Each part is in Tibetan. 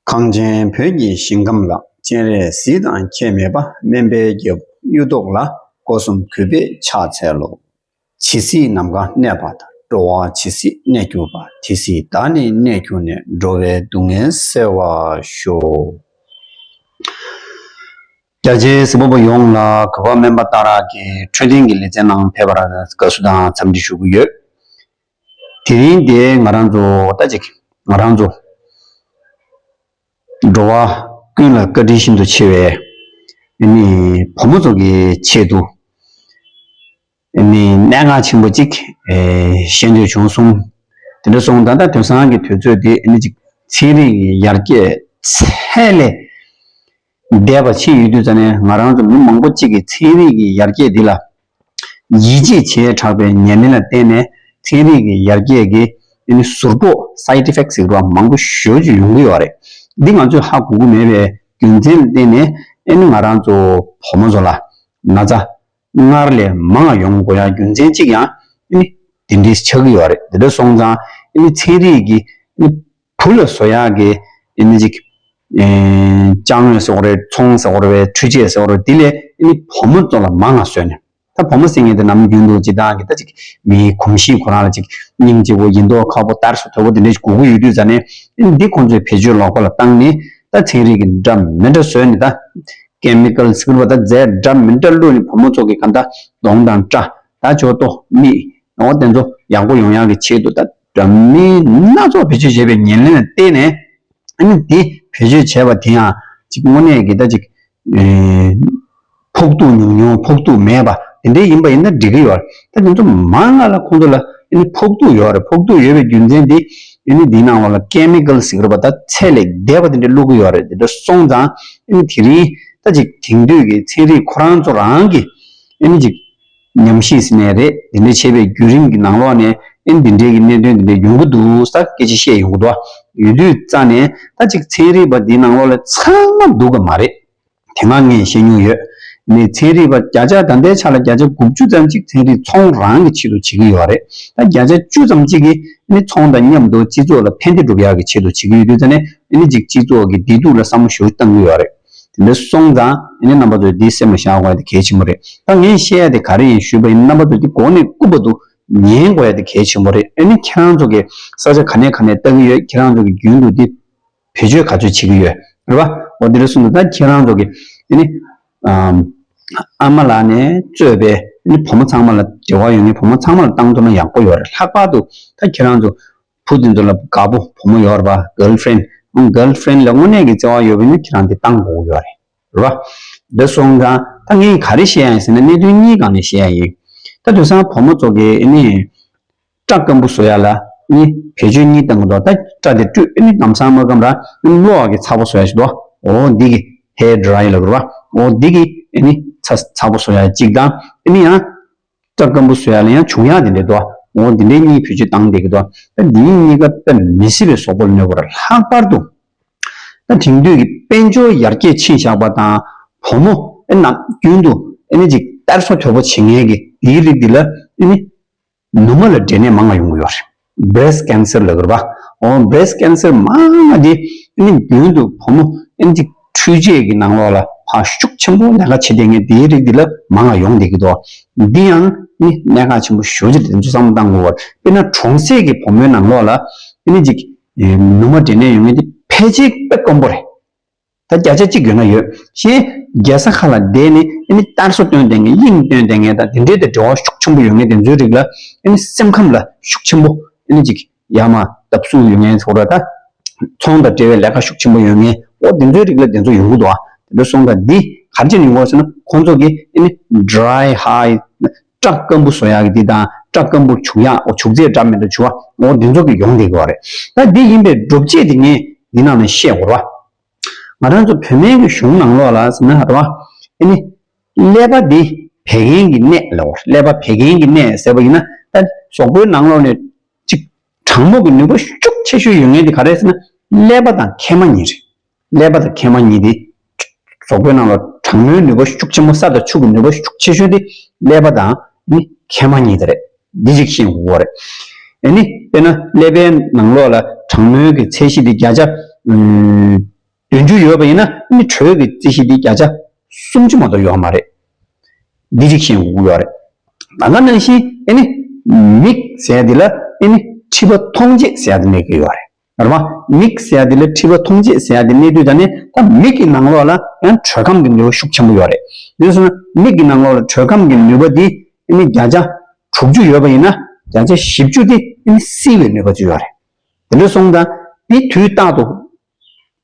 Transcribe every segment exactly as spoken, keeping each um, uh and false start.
གངས་ཅན་བོད་ཀྱི་ཞིང་ཁམས་ལ། སྤྱན་རས་གཟིགས་དང་ཁྱད་མེད་པ། སྨན་པའི་རྒྱལ་པོ་གཡུ་ཐོག་ལ། སྒོ་གསུམ་གུས་པས་ཕྱག་འཚལ་ལོ། ཇི་སྲིད་ནམ་མཁའ་གནས་པ་དང་། འགྲོ་བ་ཇི་སྲིད་གནས་གྱུར་པ། དེ་སྲིད་བདག་ནི་གནས་གྱུར་ནས། འགྲོ་བའི་སྡུག་བསྔལ་སེལ་བར་ཤོག་རྒྱ་ཆེའི་གཟིགས་མོ་པ་ཡོངས་ལ་གུས་པ་སྨན་པ་སྟག་ར་གི་འཕྲོད་བསྟེན་གྱི་ལེ་ཚན་ནང་ཕེབས་པར་དགའ་བསུ་དང་འཚམས་འདྲི་ཞུ་གི་ཡོད། དེ་རིང་འདིར་ང་རང་ཚོ་ད་ཅིག་ང་རང་ཚོ་འགྲོ་བ་ཀུན་ལ་བཀའ་དྲིན་ཤིན་ཏུ་ཆེ་བའི་ཨ་ནི་བུ་མོ་ཚོ་གི་ཆེད་དུ་ཨ་ནི་གནད་འགག་ཆེན་པོ་ཅིག་ཨེ་ཤེས་འདོད་བྱུང་སོང་། དེ་འདྲ་སོང་ད་ལྟ་དེང་སང་གི་དུས་ཚོད་འདི་ཨ་ནི་ཅིག་ཚན་རིག་གི་ཡར་རྒྱས་ཚད་ལས་འདས་པ་ཕྱིན་ཡོད་དུས་ཙ་ནས། ང་རང་ཚོ་མི་མང་པོ་གཅིག་གིས་ཚན་རིག་གི་ཡར་རྒྱས་འདི་ལ་ཡིད་ཆེས་བྱས་དྲགས་པའི་ཉམས་ལེན་ལ་བརྟེན་ནས། ཚན་རིག་གི་ཡར་རྒྱས་ཀྱི་ཨ་ནི་ཟུར་ཕོག་side effects ཟེར་བ་མང་པོ་ཞེ་པོ་ཅིག་ཡོང་གི་ཡོད་རེད། འདི་ང་ཚོས་ཧ་གོ་གི་མེད་པའི་རྒྱུ་མཚན་ལ་བརྟེན་ནས། ཨ་ནི་ང་རང་ཚོ་བུ་མོ་ཚོ་ལ་ན་ཚ་སྔར་ལས་མང་ཡོང་དགོས་ཡ་རྒྱུ་མཚན་གཅིག་ཡང་ཨ་ནི་དེ་འདྲས་ཆགས་ཀྱི་ཡོད་རེད། དེ་འདྲ་སོང་ཙང་ཨ་ནི་ཚན་རིག་གི་ཨ་ནི་བུ་ལ་བཟོ་ཡག་གི་ཨ་ནི་ཅིག་ཨེ་ཅ་དངོས་ཟེར་བ་རེད། ཚོང་ཟེར་བ་རེད། འཕྲུལ་ཆས་ཟེར་བ་རེད། དེ་ལས་ཨ་ནི་བུ་མོ་ཚོ་ལ་མང་ང་བཟོས་ནས། ད་བུ་མོ་ཟེར་མཁན་དེ་ནམ་རྒྱུན་དུ་སྤྱིར་བཏང་གི་ད་ཅིག་མིའི་གོམས་གཤིས་ཁོ་རང་ལ་ཅིག་སྙིང་རྗེ་པོ། ཡིན་མདོག་ཁ་པོ། དར་སོ་དོད་པོ་དེ་འདྲས་ཅིག་དགོས་ཀྱི་ཡོད་དུས་ཙ་ནས། ཨ་ནི་འདི་ཁོང་ཚོས་བེད་སྤྱོད་ལོག་པ་ལ་བཏང་ནས། ད་ཚན་རིག་གི་འདྲ་མི་འདྲ་བཟོས་ནས། ད་chemical ཟེར་བ་ད་རྫས་འདྲ་མི་འདྲ་བླུགས་ནས། བུ་མོ་ཚོ་གི་གང་ལྟར་གདོང་དང་སྐྲ། ད་ཇོ་ཏོ་མིག་འོ་དེ་ཚོ་ཡག་པོ་ཡོང་ཡག་གི་ཆེད་དུ། ད་འདྲ་མིན་སྣ་ཚོགས་བེད་སྤྱོད་བྱས་པའི་ཉེར་ལེན་ལ་བརྟེན་ནས། ཨ་ནི་དེ་བེད་སྤྱོད་བྱས་པ་དེ་ཡང་ཅིག་དངོས་གནས་ཀྱི་ད་ཅིག་ཨེ་ཕོག་ཐུག་ཉུང་ཉུང་། ཕོག་ཐུག་མེད་པ་དེ་འདྲའི་ཡིན་པ་ཡིན་ན་འགྲིག་གི་ཡོད་རེད། ད་དེ་ཚོ་མང་ང་ལ་ཁོང་ཚོ་ལ་ཨ་ནི་ཕོག་ཐུག་ཡོད་རེད། ཕོག་ཐུག་ཡོད་པའི་རྒྱུ་མཚན་དེ་ཨ་ནི་འདིའི་ནང་ལོགས་ལ་chemical ཟེར་བ་ད་ཚད་ལས་འདས་པ་དེ་འདྲ་བླུག་གི་ཡོད་རེད། དེ་འདྲ་སོང་ཙང་ཨ་ནི་དེ་རིང་ད་ཅིག་དེང་དུས་ཀྱི་ཚན་རིག་ཁོ་རང་ཚོ་རང་གི་ཨ་ནི་ཅིག་ཉམས་ཞིབ་ཟེར་ནའི་རེད། དེ་འདྲ་བྱས་པའི་བརྒྱུད་རིམ་གྱི་ནང་ལོགས་ནས་ཨ་ནི་འདི་འདྲའི་གི་གནད་དོན་འདི་འདྲ་ཡོང་གི་འདུག་ཟེར་སྐད་ཆ་བཤད་ཡོང་གི་འདུག་ཡོད་དུས་ཙ་ནས། ད་ཅིག་ཚན་རིག་པ་འདིའི་ནང་ལོགས་ལ་ཚང་མ་འདུག་གི་མ་རེད། དེ་སྔ་ངས་བཤད་མྱོང་ཡོད། ནས་ཚན་རིག་པ་བརྒྱ་ཆ་ད་ལྟའི་ཆ་ལ་བརྒྱ་ཆ་དགུ་བཅུ་ཙམ་ཅིག་ཚན་རིག་ཚོང་རང་གི་ཆེད་དུ་བྱེད་ཀྱི་ཡོད་རེད། ད་བརྒྱ་ཆ་བཅུ་ཙམ་ཅིག་གིས་ཨ་ནི་ཚོང་དང་མཉམ་དུ་སྤྱི་ཚོགས་ལ་ཕན་བདེ་སྒྲུབ་ཡག་གི་ཆེད་དུ་བྱེད་ཀྱི་ཡོད་དུས་ཙ་ནས། ཨ་ནི་ཅིག་སྤྱི་ཚོགས་ཀྱི་བདེ་སྡུག་ལ་བསམ་བློ་ཞེ་པོ་བཏང་གི་ཡོད་རེད། དེ་འདྲ་སོང་ཙང་ཨ་ནི་རྣམ་པ་ཚོས་འདི་སེམས་ལ་བཞག་དགོས་ཡ་དེ་གལ་ཆེན་པོ་རེད། ད་ངས་བཤད་ཡ་དེ་ག་རེ་ཡིན་ཞུས་པ་ཡིན་ན། རྣམ་པ་ཚོས་འདི་མགོ་ནས་རྐུབ་བར་དུ་ཉན་དགོས་ཡ་དེ་གལ་ཆེན་པོ་རེད། ཨ་ནི་ཁྱེད་རང་ཚོ་གི་ས་ཆ་ག་ནས་ག་ནས་ལྟ་གི་ཡོད། ཁྱེད་རང་ཚོ་གི་རྒྱུན་དུ་འདི་བེད་སྤྱོད་ག་ཚོད་བྱེད་ཀྱི་ཡོད་རེད་པ། འོ་འདི་འདྲ་སོང་ཙང་ད་ཁྱེད་རང་ཚོ་གི་ཨ་ནི་ཨམ་ཨ་མ་ལགས་ནས་གཙོས་པའི་ཨ་ནི་བུ་མོ་ཚང་མ་ལ། འབྲེལ་བ་ཡོད་མཁན་བུ་མོ་ཚང་མ་ལ་བཏང་ཐུབ་ན་ཡག་པོ་ཡོད་རེད། ལྷག་པར་དུ་ད་ཁྱེད་རང་ཚོ་བུ་དེ་ཚོ་ལ་དགའ་པོ་བུ་མོ་ཡོད་རེད་པ། girlfriend། ཨང་། girlfriend ལ་དངོས་གནས་ཀྱི་བརྩེ་བ་ཡོད་པ་ཡིན་ན་ཁྱེད་རང་དེ་བཏང་དགོས་ཀྱི་ཡོད་རེད། རེད་པ། འདི་སོང་ཙང་ད་ངས་ག་རེ་བཤད་ཡ་ཡིན་ཟེར་ན། གནད་དོན་གཉིས་སྒང་ནས་བཤད་ཡ་ཡིན། ད་དེང་སང་བུ་མོ་ཚོ་གིས་ཨ་ནི་སྐྲ་སྐམ་པོ་བཟོ་ཡ་ལ་ཨ་ནི་བེད་སྤྱོད་གཉིས་བཏང་གི་འདུག་ད་སྐྲ་དེ་བཀྲུས། ཨ་ནི་ལམ་སང་མ་སྐམ་ར་ཨ་ནི་གློག་གི་ཚ་པོ་བཟོ་ཡ་ཞིག་འདུག་འོ་འདི་གི་hair dryer ལབ་རེད་པ། འོ་འདི་གི་ཨ་ནི་ཚ་ཚ་པོ་བཟོ་ཡ་གཅིག་དང་། ཨ་ནི་ཡང་སྐྲ་སྐམ་པོ་བཟོ་ཡ་ལ་ཡང་བྱུག་ཡག་དེ་འདྲ་འདུག་འོ་འདི་འདྲའི་གཉིས་བེད་སྤྱོད་བཏང་བསྡད་ཀྱི་འདུག་ད་འདི་གཉིས་ཀ་དཔེ་མི་སྲིད་པའི་ཟོག་པོ་ལ་གནོད་པ་རེད། ལྷག་པར་དུ་ད་དེང་དུས་ཀྱི་དཔལ་འབྱོར་ཡར་རྒྱས་ཕྱིན་བཞག་པ་དང་། བུ་མོ་ཨེ་ནམ་རྒྱུན་དུ་ཨེ་ནི་ཅིག་དར་སོ་དོད་པོ་བྱེད་མཁན་གྱི་དེའི་རིགས་འདི་ལ་ཨེ་ནི་ནུ་མ་ལ་འབྲས་ནད་མང་ང་ཡོང་གི་ཡོད་རེད། breast cancer ལབ་ཀྱི་རེད་པ། འོ་breast cancer མང་ང་དེ་ཨེ་ནི་རྒྱུན་དུ་བུ་མོ་ཨེ་ནི་ཅིག་འཕྲུལ་ཆས་ཀྱི་ནང་ལོགས་ལ་ཕར་ཤུགས་ཆེན་པོ་ལས་ཀ་བྱེད་བསྡད་མཁན་དེའི་རིགས་འདི་ལ་མང་ང་ཡོང་བསྡད་ཀྱི་འདུག་འདི་ཡང་ནི་གནད་འགག་ཆེན་པོ་ཞེ་པོ་ཅིག་རེད། དེ་ཚོ་བསམ་བློ་གཏང་དགོས་པ་རེད། དཔེར་ན་གྲོང་གསེབ་ཀྱི་བུ་མོའི་ནང་ལོགས་ལ་ཨེ་ནི་ཅིག་ནུ་མ་འབྲས་ནད་ཡོང་མཁན་དེ་ཕལ་ཆེར་དཔེ་དཀོན་པོ་རེད། ད་བརྒྱ་ཆ་གཅིག་ཡོད་ན་ཡོད། གཞན་རྒྱལ་ས་ཁག་ལ་བསྡད་ནས་ཨ་ནི་དར་སོ་བཏོན་བསྡད་མཁན། དབྱིངས་བཏོན་བསྡད་མཁན་དང་དེ་འདྲའི་དེ་འབྲེལ་བ་ཤུགས་ཆེན་པོ་ཡོད་མཁན་དེ་ཚོའི་རིགས་ལ་ཨ་ནི་སེམས་ཁམས་ལ་ཤུགས་ཆེན་པོ་ཨ་ནི་ཅིག་ཡར་མར་བརྡབ་གསིག་ཡོད་མཁན་ཚོ་ར། ད་ཚོང་དང་འབྲེལ་བའི་ལས་ཀ་ཤུགས་ཆེན་པོ་ཡོད་མཁན། འོ་དེ་ཚོའི་རིགས་ལ་དེ་ཚོ་ཡོང་གི་འདུག་ཨ་དེ་འདྲ་སོང་ཙང་འདི་ག་རེ་བྱས་ནས་ཡོང་གི་ཡོད་ཟེར་ན། ཁོང་ཚོ་གིས་ཨ་ནི་dry ཧའི་སྐྲ་སྐམ་པོ་བཟོ་ཡག་གི་འདི་དང་། སྐྲ་སྐམ་པོ་བྱུག་ཡག་འོ་བྱུག་རྫས་འདྲ་མི་འདྲ་བྱུག་པ། འོ་དེ་ཚོ་གིས་ཡོང་བསྡད་ཀྱི་ཡོད་རེད། ད་འདི་ཡིན་པའི་སྒྲུབ་བྱེད་དེ་ངས་འདི་ནང་ནས་བཤད་དགོས་རེད་པ། ང་རང་ཚོ་བོད་སྨན་གྱི་གཞུང་ནང་ལོགས་ལ་ཟེར་ན་རེད་པ། ཨ་ནི་ཀླད་པ་འདི་བད་ཀན་གྱི་གནས་ལབ་པ། ཀླད་པ་བད་ཀན་གྱི་གནས་ཟེར་བ་ཡིན་ན། ད་གཟུགས་པོའི་ནང་ལོགས་ནས་ཅིག་གྲང་མོ་གི་ནུས་པ་ཤུགས་ཆེ་ཤོས་ཡོད་མཁན་དེ་ག་རེ་ཟེར་ན། ཀླད་པ་དང་མཁལ་མ་གཉིས་རེད། ཀླད་པ་དང་མཁལ་མ་གཉིས་དེ་གཟུགས་པོའི་ནང་ལ་གྲང་མོའི་ནུས་པ་ཤུགས་ཆེན་པོ། ས་དང་ཆུ་གི་ནུས་པ་ཤུགས་ཆེ་ཤོས་དེ་ཀླད་པ་དང་ནི་མཁལ་མ་གཉིས་དེ་རེད། འདི་ཅིག་ཤེས་དགོས་རེད། ཨ་ནི་དཔེར་ན་ཀླད་པའི་ནང་ལོགས་ལ་གྲང་མོའི་གི་ཚད་གཞི་དེ་བརྒྱ་ཆ་ཨུམ་ དོན་རྒྱུ་ཡོད་པ་ཡིན་ན་ཨ་ནི་དྲོད་ཀྱི་རྩི་གཞི་འདི་བརྒྱ་ཆ་སུམ་ཅུ་མ་གཏོགས་ཡོད་མ་རེད། འདི་གཅིག་ཤེས་དགོས་ཀྱི་ཡོད་རེད། ད་ག་ནང་བཞིན་ཨ་ནི་མིག་ཟེར་ཡ་འདི་ལ་ཨ་ནི་མཁྲིས་པ་མཐོང་བྱེད་ཟེར་ཡ་འདི་གནས་ཀྱི་ཡོད་རེད། རེད་བ། མིག་ཟེར་ཡ་འདི་ལ་མཁྲིས་པ་མཐོང་བྱེད་ཟེར་ཡ་འདི་གནས་དུས་ད་ནི་ད་མིག་གི་ནང་ལོགས་ལ་ཡང་དྲོད་ཁམས་ཀྱི་ནུས་པ་ཤུགས་ཆེན་པོ་ཡོད་རེད། དེ་སོང་ན་མིག་གི་ནང་ལོགས་ལ་དྲོད་ཁམས་ཀྱི་ནུས་པ་འདི་ཨ་ནི་བརྒྱ་ཆ་དྲུག་ཅུ་ཡོད་པ་ཡིན་ན་བརྒྱ་ཆ་བཞི་བཅུ་འདི་ཨ་ནི་བསིལ་བའི་ནུས་པ་ཅིག་ཡོད་རེད། དེ་འདྲ་སོང་ཙང་འདི་དུས་རྟག་ཏུ་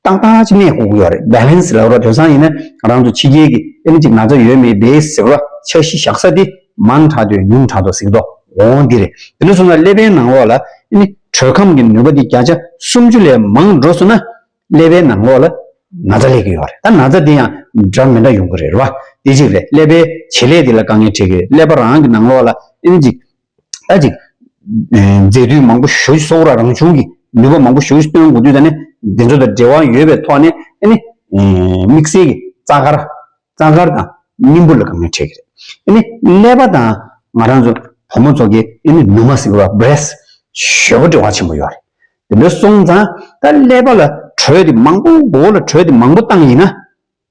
ཏག་ཏག་ཅིག་གནས་དགོས་ཀྱི་ཡོད་རེད། བྷེ་ལེན་སི་ལབ་ར། དེང་སང་ཡིན་ན་ང་རང་ཚོ་ཕྱི་རྒྱལ་གྱི་ཨ་ནི་ཅིག་ན་ཚ་ཡོད་མེད་དེ་ཟེར་བ་འཆར་གཞི་བཞག་ས་དེ་མང་དྲགས་དུས་ཉུང་དྲགས་དུས་ཟེར་གྱི་འདུག་འོང་འདི་རེད། དེ་འདྲ་སོང་ན་ཀླད་པའི་ནང་ལོགས་ལ་ཨ་ནི་དྲོད་ཁམས་ཀྱི་ནུས་པ་དེ་བརྒྱ་ཆ་སུམ་ཅུ་ལས་མང་འགྲོ་སོང་ན་ཀླད་པའི་ནང་ལོགས་ལ་ན་ཚ་སླེབས་ཀྱི་ཡོད་རེད། ད་ན་ཚ་དེ་ཡང་འདྲ་མི་འདྲ་ཡོང་གི་རེད། རེད་བ། དེ་གཅིག་རེད། ཀླད་པའི་བྱེད་ལས་དེ་ལ་དཀའ་ངལ་འཕྲད་ཀྱི་རེད། ཀླད་པ་རང་གི་ནང་ལོགས་ལ་ཨ་ནི་ཅིག་ད་ཅིག་ཨེ་མཛེས་དུས་མང་པོ་ཞེ་པོ་ཅིག་གསོག་ར། རང་བྱུང་གི་ནུས་པ་མང་པོ་ཞེ་པོ་ཅིག་བཏོན་དགོས་དུས། ད་ནི་འདི་ཚོ་དང་འབྲེལ་བ་ཡོད་པའི་ཐོག་ནས་ཨ་ནི་ཨེ་དམིགས་བསལ་གྱི་རྩ་དཀར་རྩ་དཀར་དང་སྙིང་པོ་ལ་དཀའ་ངལ་འཕྲད་ཀྱི་རེད། ཨ་ནི་ཀླད་པ་དང་ང་རང་ཚོ་བུ་མོ་ཚོ་གི་ཨ་ནི་ནུ་མ་ཟེར་བ་བྷི་རེ་སི་ཞེ་པོ་འབྲེལ་བ་ཆེན་པོ་ཡོད་རེད། དེ་འདྲ་སོང་ཙང་ད་ཀླད་པ་ལ་དྲོད་དེ་མང་པོ་མགོ་ལ་དྲོད་དེ་མང་པོ་བཏང་ཡིན་ན།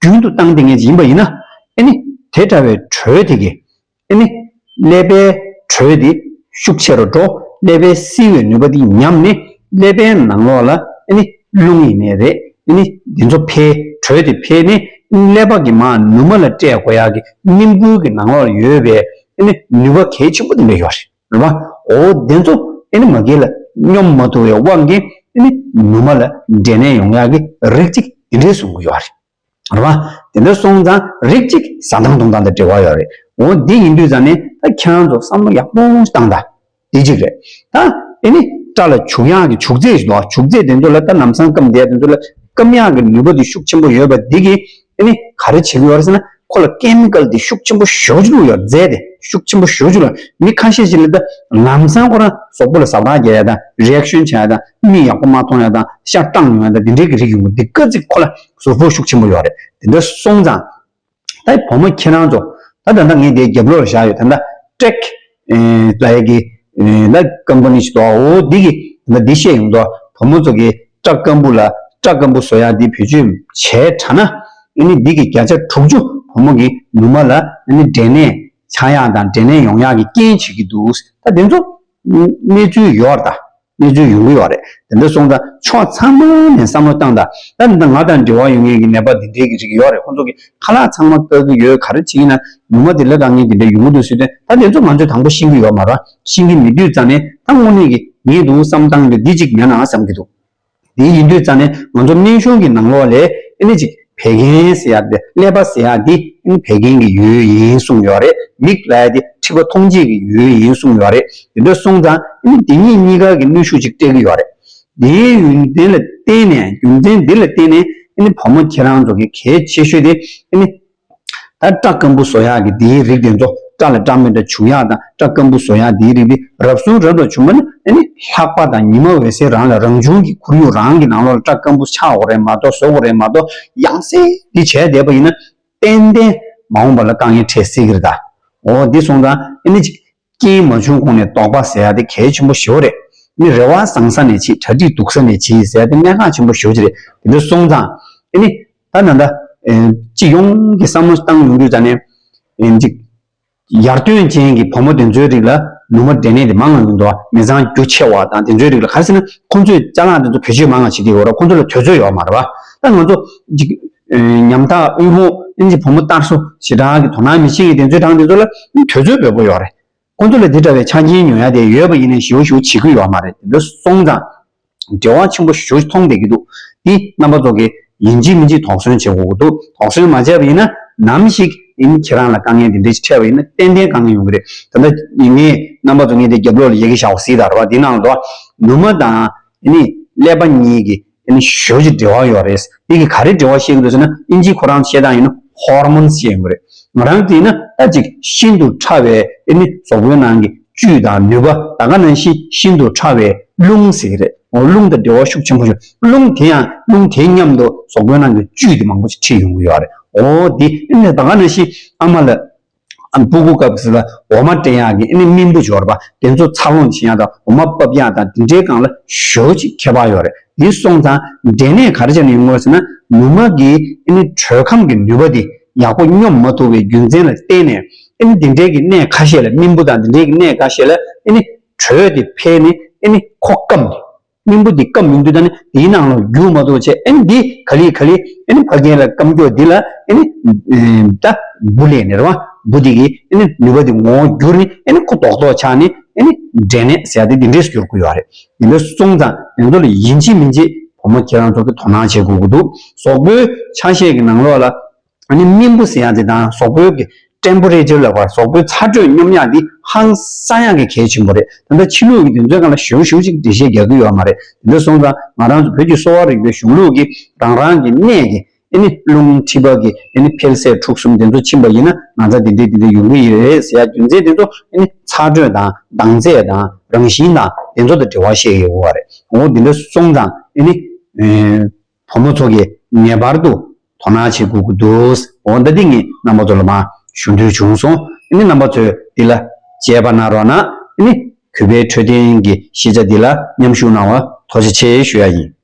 རྒྱུན་དུ་བཏང་བསྡད་མཁན་ཅིག་ཡིན་པ་ཡིན་ན། ཨ་ནི་དེ་འདྲ་བའི་དྲོད་དེ་གིས་ཨ་ནི་ཀླད་པའི་དྲོད་དེ་ཤུགས་ཆེ་རུ་འགྲོ། ཀླད་པའི་བསིལ་བའི་ནུས་པ་དེ་ཉམས་ནས་ཀླད་པའི་ནང་ལོགས་ལ་ཨ་ནི་རླུང་ཡིན་ནའི་རེད། ཨ་ནི་འདི་ཚོ་འཕེལ། དྲོད་དེ་འཕེལ་ནས་ཀླད་པ་གི་མར་ནུ་མ་ལ་སྤྲད་དགོས་ཡག་གི་སྙིང་ཁུང་གི་ནང་ལོགས་ལ་ཡོད་པའི་ཨ་ནི་ནུས་པ་གལ་ཆེན་པོ་དེ་འདྲ་ཡོད་རེད། རེད་བ། འོ་དེ་ཚོ་ཨ་ནི་མ་གི་ལ་སྙོམས་མ་ཐུབ་པའི་དབང་གིས་ཨ་ནི་ནུ་མ་ལ་འབྲས་ནད་ཡོང་ཡག་གི་རིགས་གཅིག་དེ་འདྲས་གསུང་གི་ཡོད་རེད། རེད་བ། དེ་འདྲ་སོང་ཙང་རིགས་གཅིག་ཟ་སྟངས་འཐུང་སྟངས་དང་འབྲེལ་བ་ཡོད་རེད། འོ་འདི་ཡིན་དུས་ཙང་ནས་ད་ཁྱེད་རང་ཚོ་བསམ་བློ་ཡག་པོ་བཏང་དང་། འདི་གཅིག་རེད། ད་ཨ་ནི་སྐྲ་ལ་བྱུག་ཡག་གི་བྱུག་རྫས་ཞིག་འདུག་བྱུག་རྫས་དེ་ཚོ་ལ་ད་ལམ་སང་སྐམ་བསྡད་དེ་ཚོ་ལ་སྐམ་ཡག་གི་ནུས་པ་དེ་ཤུགས་ཆེན་པོ་ཡོད་པ་འདི་གིས་ཨ་ནི་ག་རེ་བྱེད་ཀྱི་ཡོད་རེད་ཟེར་ན། ཁོ་ལ་ཀེ་མི་ཀལ་དེ་ཤུགས་ཆེན་པོ་ཞེ་པོ་ཅིག་བླུགས་ཡོད། རྫས་དེ་ཤུགས་ཆེན་པོ་ཞེ་པོ་ཅིག་བླུགས། མི་ཁ་ཤས་ཤིག་ལ་ད་ལམ་སང་ཁོ་རང་གཟུགས་པོ་ལ་ཟ་བྲག་རྒྱག་ཡ་དང་། རི་ཨེག་ཤན་བྱེད་ཡ་དང་། མིག་ཡག་པོ་མ་མཐོང་ཡ་དང་། ཤ་སྐྲངས་ཡོང་ཡ་དང་། འདི་འདྲའི་གི་རིགས་ཡོང་གི། འདི་ཀ་ཙིག་ཁོ་ལ་ཟུར་ཕོག་ཤུགས་ཆེན་པོ་ཡོད་རེད། དེ་འདྲ་སོང་ཙང་ད་བུ་མོ་ཁྱེད་རང་ཚོ་ད་ད་ལྟ་ངས་འདིའི་རྒྱབ་ལོགས་ལ་བཞག་ཡོད། ད་ལྟ་ཀྲེག་ཨེ་ལབ་ཡ་གི་ཨེ་ད་ཀམ་པ་ནི་ཞིག་འདུག་འོ་འདི་གི་ད་འདི་བཤད་ཡོང་དུས། བུ་མོ་ཚོ་གི་སྐྲ་སྐམ་པོ་ལ་སྐྲ་སྐམ་པོ་བཟོ་ཡ་འདི་བེད་སྤྱོད་བྱས་དྲགས་ན། ཨ་ནི་འདི་གི་བརྒྱ་ཆ་དྲུག་ཅུ་བུ་མོ་གི་ནུ་མ་ལ་ཨ་ནི་འབྲས་ནད་ཆགས་ཡག་དང་འབྲས་ནད་ཡོང་ཡག་གི་རྐྱེན་བྱེད་ཀྱི་འདུག་ད་དེ་ཚོ་གནས་ཚུལ་ཡོད་རེད། ད་གནས་ཚུལ་ཡོང་གི་ཡོད་རེད། དེ་འདྲ་སོང་ཙང་ཕྱོགས་ཚང་མ་ནས་བསམ་བློ་བཏང་དང་། ད་ད་ང་དང་འབྲེལ་བ་ཡོད་མཁན་གྱི་ནད་པ་འདི་འདྲའི་གི་རིགས་ཡོད་རེད། ཁོང་ཚོ་གི་ཁ་ལག་ཚང་མ་ལྟ་གི་ཡོད། ག་རེ་བྱེད་ཀྱི་ན་ནུ་མ་འདི་ལ་དཀའ་ངལ་འདི་འདྲ་ཡོང་གི་འདུག་ཟེར་དུས། ད་དེ་ཚོ་ང་ཚོས་དང་པོ་ཤེས་ཀྱི་ཡོད་མ་རེད། ཤེས་ཀྱི་མེད་དུས་ཙང་ནས་ད་དངོས་གནས་ཀྱི་ངས་འདུག་བསམ་སྟངས་འདི་འདི་གཅིག་མེད་ན་བསམ་གྱི་འདུག་དེ་ཡིན་དུས་ཙང་ནས་ང་ཚོ་སྨན་གཞུང་གི་ནང་ལོགས་ལ་ཨ་ནི་ཅིག་བད་ཀན་ཟེར་ཡ་དེ། ཀླད་པ་ཟེར་ཡ་དེ་ཨ་ནི་བད་ཀན་གྱི་ཡུལ་ཡིན་གསུངས་ཡོད་རེད། མིག་ལབ་ཡ་དེ་མཁྲིས་པ་མཐོང་བྱེད་ཀྱི་ཡུལ་ཡིན་གསུངས་ཡོད་རེད། དེ་འདྲ་སོང་ཙང་ཨ་ནི་དེ་གཉིས་གཉིས་ཀ་གི་གནོན་ཤུགས་ཅིག་སྤྲད་ཀྱི་ཡོད་རེད། དེའི་ཡོན་ཏན་ལ་བརྟེན་ནས། རྒྱུ་མཚན་འདི་ལ་བརྟེན་ནས་ཨ་ནི་བུ་མོ་ཁྱེད་རང་ཚོ་གི་གལ་ཆེ་ཤོས་དེ་ཨ་ནི་ད་སྐྲ་སྐམ་པོ་བཟོ་ཡག་གི་དེའི་རིགས་དེ་ཚོ། སྐྲ་ལ་སྐྲ་མེད་འདྲ་བྱུག་ཡག་དང་སྐྲ་སྐམ་པོ་བཟོ་ཡག་དེའི་རིགས་དེ་རབ་བྱུང་རབ་ཏུ་བྱུང་བ་ནི་ཨ་ནི་ལྷག་པ་དང་ཉི་མ་འོད་ཟེར་རང་ལ། རང་བྱུང་གི་ཁོར་ཡུག་རང་གི་ནང་ལོགས་ལ་སྐྲ་སྐམ་པོ་ཆགས་དགོས་རེད་མ་གཏོགས། བཟོ་དགོས་རེད་མ་གཏོགས། ཡང་སེ་འདི་བྱས་བསྡད་པ་ཡིན་ན་ཏན་ཏན་མ་འོངས་པ་ལ་དཀའ་ངལ་འཕྲད་སྲིད་ཀྱི་རེད་ད། འོ་འདི་སོང་ཙང་ཨ་ནི་ཅིག་རྐྱེན་མ་བྱུང་གོང་ནས་དོགས་པ་ཟེར་ཡ་དེ་གལ་ཆེན་པོ་ཞེ་པོ་རེད། ནི་རེ་བ་བཟང་ས་ནས་བྱེད། གྲ་སྒྲིག་སྡུག་ས་ནས་བྱེད་ཟེར་ཡ་དེ་གནད་འགག་ཆེན་པོ་ཞེ་པོ་ཅིག་རེད། དེ་འདྲ་སོང་ཙང་ཨ་ནི་ད་ད་ལྟ་ཨེ་སྤྱི་ཡོངས་ཀྱི་བསམ་བློ་བཏང་ཡོང་དུས་ཙང་ནས་ཨེ་ཅིག་ཡར་ཐོན་ཅན་གྱི་བུ་མོ་དེ་ཚོའི་རིགས་ལ་ནུ་མ་འབྲས་ནད་དེ་མང་ང་ཡོང་འདུག་མི་ཚང་རྒྱུ་ཆེ་བ་དང་དེ་ཚོའི་རིགས་ལ། ག་རེ་ཟེར་ན་ཁོང་ཚོས་ཅ་ལག་དེ་ཚོ་བེད་སྤྱོད་མང་ང་བྱེད་ཀྱི་ཡོད་རེད། ཁོང་ཚོ་ལ་དུས་ཚོད་ཡོད་མ་རེད་པ། ད་ང་ཚོ་ཅིག་ཨེ་ཉམ་ཐག་དབུལ་ཕོངས་ཨེ་ཅིག་བུ་མོ་དར་སོ་ཞེ་དྲག་གི་དོ་སྣང་མི་བྱེད་མཁན་དེ་ཚོའི་གྲས་དེ་ཚོ་ལ་དུས་ཚོད་འབེལ་པོ་ཡོད་རེད། ཁོང་ཚོ་ལ་འདི་འདྲ་བའི་ཆ་རྐྱེན་ཉོ་ཡ་དེ་ཡོད་པ་ཡིན་ནའི་ཞེ་པོ་ཞེ་པོ་བྱེད་ཀྱི་ཡོད་མ་རེད། དེ་འདྲ་སོང་ཙང་འབྲེལ་བ་ཆེན་པོ་ཞེ་པོ་མཐོང་བསྡད་ཀྱི་འདུག་འདི་རྣམ་པ་ཚོ་གིས་ཡིན་གཅིག་མིན་གཅིག་དོགས་ཟོན་བྱེད་དགོས་ཀྱི་འདུག་དོགས་ཟོན་མ་བྱས་པ་ཡིན་ན་ནམ་ཞིག་ཨ་ནི་ཁྱེད་རང་ལ་དཀའ་ངལ་འདི་འདྲ་ཞིག་འཕྲད་པ་ཡིན་ན་ཏན་ཏན་དཀའ་ངལ་ཡོང་གི་རེད། ད་ལྟ་ངས་རྣམ་པ་ཚོ་ངས་འདི་རྒྱབ་ལོགས་ལ་ཡི་གེ་བཞག་པ་གཟིགས་དང་རེད་པ། འདི་ནང་ལ་འདུག་པ། ནུ་མ་དང་ཨ་ནི་ཀླད་པ་གཉིས་ཀྱི་ཨ་ནི་ཞེ་པོ་ཅིག་འབྲེལ་བ་ཡོད་རེད། འདི་གི་ག་རེ་འབྲེལ་བ་བཤད་ཀྱི་འདུག་ཟེར་ན། ཨིན་ཇིའི་ཁོ་རང་བཤད་སྟངས་ཡིན་ན་ཧོར་མོན་ཟེར་ཡོང་གི་རེད། ང་རང་ཚོ་ཡིན་ན་ད་ཅིག་ཤིན་ཏུ་ཕྲ་བའི་ཨ་ནི་གཟུགས་པོའི་ནང་གི་བཅུད་དང་ནུས་པ། ད་ག་ནང་བཞིན་ཤིན་ཏུ་ཕྲ་བའི་རླུང་ཟེར་གྱི་རེད། འོ་རླུང་དང་འབྲེལ་བ་ཤུགས་ཆེན་པོ་ཡོད། རླུང་དེ་ཡང་རླུང་དེའི་མཉམ་དུ་གཟུགས་པོའི་ནང་གི་བཅུད་དེ་མང་པོ་ཅིག་ཁྲིད་ཡོང་གི་ཡོད་རེད། འོ་འདི་ཨ་ནི་ད་ག་ནང་བཞིན་ཨ་མ་ལ། ཨ་སྤུ་གུ་སྐབས་སུ་ལ་འོ་མ་སྤྲད་ཡག་གི་ཨ་ནི་རྨེན་བུ་འབྱོར་པ་དེ་ཚོ་འཚར་ལོངས་བྱེད་ཡག་དང་འོ་མ་ཕབ་ཡག་དང་དེ་འདྲའི་སྒང་ལ་ཞེ་པོ་ཅིག་ཁྱད་པར་ཡོད་རེད། དེ་སོང་ཙང་འབྲས་ནད་ག་རེ་བྱས་ནས་ཡོང་གི་ཡོད་ཟེར་ན། ནུ་མ་གི་ཨ་ནི་དྲོད་ཁམས་ཀྱི་ནུས་པ་དེ་ཡག་པོ་སྙོམས་མ་ཐུབ་པའི་རྒྱུ་མཚན་ལ་བརྟེན་ནས། ཨ་ནི་འདི་འདྲའི་གི་ནད་ཁ་ཤས་ལ། རྨེན་བུ་དང་འདི་འདྲའི་གི་ནད་ཁ་ཤས་ལ་ཨ་ནི་དྲོད་དེ་འཕེལ་ནས་ཨ་ནི་ཁོ་སྐམ་ནས། རྨེན་བུ་འདི་སྐམ་ཡོང་དུས་ད་ནི་དེའི་ནང་ལ་རྒྱུ་མ་གཏོགས་བྱས། ཨ་ནི་འདི་ག་ལེ་ག་ལེ་ཨ་ནི་ཕ་རྒན་ལ་སྐམ་སྐྱོ་འདི་ལ་ཨ་ནི་ད་འབུ་ལས་ནས་རེད་བ། འབུ་འདི་གི་ཨ་ནི་ནུས་པ་འདི་ངོ་བོ་འགྱུར་ནས། ཨ་ནི་ཁོ་རྡོག་རྡོག་ཆགས་ནས། ཨ་ནི་འབྲས་ནད་ཟེར་ཡ་དེ་འདི་འདྲས་སུ་འགྱུར་གྱི་ཡོད་རེད། དེ་འདྲ་སོང་ཙང་དེ་ཚོ་ལ་ཡིན་གཅིག་མིན་གཅིག་བུ་མོ་ཁྱེད་རང་ཚོ་གིས་དོ་སྣང་བྱེད་དགོས་ཀྱི་འདུག་གཟུགས་པོའི་ཆ་ཤས་ཀྱི་ནང་ལོགས་ལ་ཨ་ནི་རྨེན་བུ་ཟེར་ཡ་དེ་དང་། གཟུགས་པོའི་གི་ཊེམ་པོ་རེ་ཅར་ལབ་པ། གཟུགས་པོའི་ཚ་དྲོད་སྙོམས་ཡག་འདི་ཧང་སང་ཡག་གི་གལ་ཆེན་པོ་རེད། ད་ལྟ་ཕྱི་ལུགས་ཀྱི་དེ་ཚོའི་སྒང་ལ་ཞེ་པོ་ཞེ་པོ་ཅིག་འགྲེལ་བཤད་རྒྱག་གི་ཡོད་མ་རེད། དེ་འདྲ་སོང་ཙང་ང་རང་ཚོ་བོད་ཀྱི་གསོ་བ་རིག་པའི་གཞུང་ལུགས་ཀྱིས་རང་རང་གི་གནས་ཀྱི་ཨ་ནི་རླུང་མཁྲིས་པ་གི་ཨ་ནི་འཕེལ་ཟད་འཁྲུག་གསུམ་དེ་ཚོ་ཕྱིན་པ་ཡིན་ན། ང་ཚོ་འདི་འདྲས་འདི་འདྲས་ཡོང་གི་ཡོད་རེད་ཟེར་ཡ་རྒྱུ་མཚན་དེ་ཚོ་ཨ་ནི་ཚ་དྲོད་དང་ལྡང་ཚད་དང་རང་བཞིན་དང་དེ་ཚོ་དང་འབྲེལ་བ་བཤད་ཡོད་པ་རེད། འོ་འདི་འདྲ་སོང་ཙང་ཨ་ནི་ཨེ་བུ་མོ་ཚོ་གིས་ངེས་པར་དུ་དོ་སྣང་བྱེད་དགོས་ཀྱི་འདུག་འོ་ད་འདི་ངས་རྣམ་པ་ཚོ་ལ་མར་ཞུ་འདོད་བྱུང་སོང་། ཨ་ནི་རྣམ་པ་ཚོས་འདི་ལ་དཔྱད་པ་གནང་རོགས་གནང་། ཨ་ནི་གུས་པའི་འཕྲོད་བསྟེན་གྱི་ཤེས་བྱ་འདི་ལ་མཉམ་ཞུགས་གནང་བར་ཐུགས་རྗེ་ཆེ་ཞུ་ཡ་ཡིན།